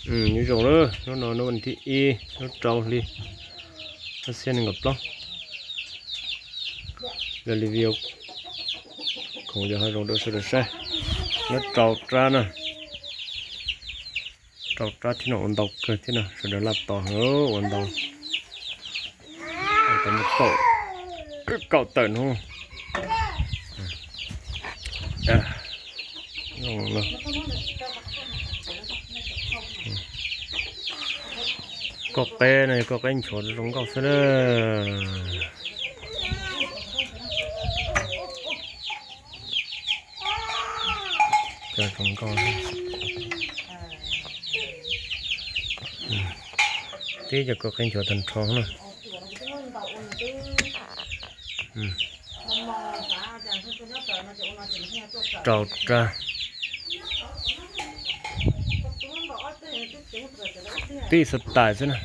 Nyob zoo lawm, hnub no hnub vas thib ib lub rau hli ob txhiab nees nkaum plaub. Yog li view khoom yog hav zoov rau sawv daws saib. Lub rau rab na, rau rab thiab no ua ntau kawg thiab no, sawv daws laj tos heev ua ntau. Kaum tawm hnub. Koj qeb no yog koj qeb nchuav zoo nkauj xwb na. Zoo nkauj. Tib cov koj qeb nchuav tag nrho na. Rau rab. Tib xav tais xwb na.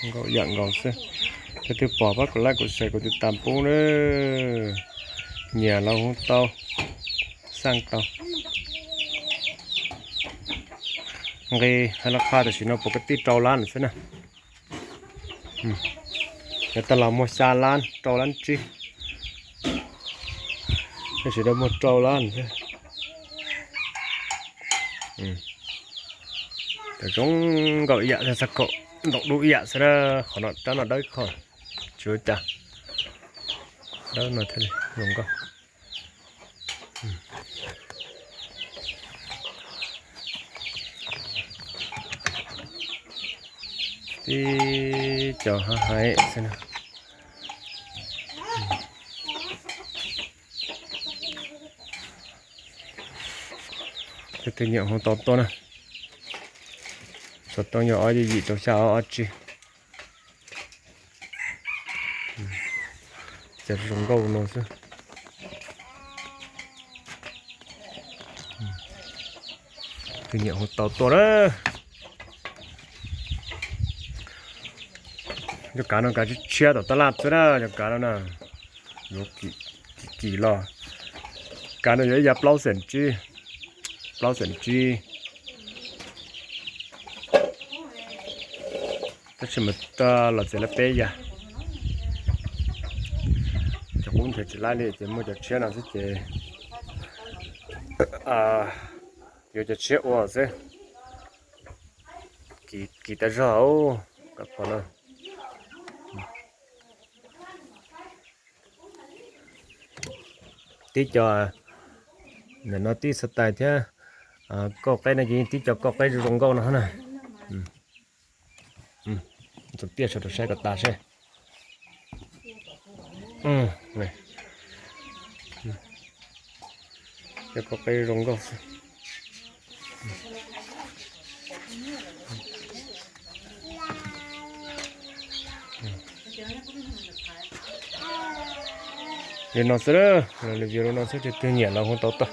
Nkauj yam nkaus xwb. Leej twg pom pab kuv like kuv share kuv tiv tas pub na. Nyiam los hu tau, xaj tau. Nqi hais laj qha tam sim no puas koj tib rau lab xwb na. Yav tag los muag xya lab rau lab tsib. Tab sis no muag rau lab xwb. Zoo nkauj ib yam thiab, xab kaum ntau dub ib yam xwb na. Qhov no rab no dawb qho, tsis ua cas. Dawb no thiaj li zoo nkauj. Tib co hab hais xwb na. Leej twg nyiam hu tau tuaj na. Xov tooj yog ob yim rau xya ob ob tsib. Cov zoo nkauj no xwb. Tus nyiam hu tau tuaj na. Cov kav no kav tshiab tom tab laj xwb na, cov kav no na. Yuav kim los, kav no yuav ib yav plaub xeem tsib, plaub xeem tsib. Tab sis mas los txiav lawv peb yav. Cov qub nrhiav tsis laib li ces muaj cov tshiab no xwb ces yuav cov tshiab ua xwb. Kim tas zog, kom pom no. Tib co ntawm no tib xav tais thiab. Kauj qaib no ces yeej tib co kauj qaib zoo nkauj no na. Tus tiaj sawv rau saib kom tas seb. Cov kauj qaib zoo nkauj xwb. Li no xwb, li view li no xwb, leej twg nyiam los hu tau tuaj.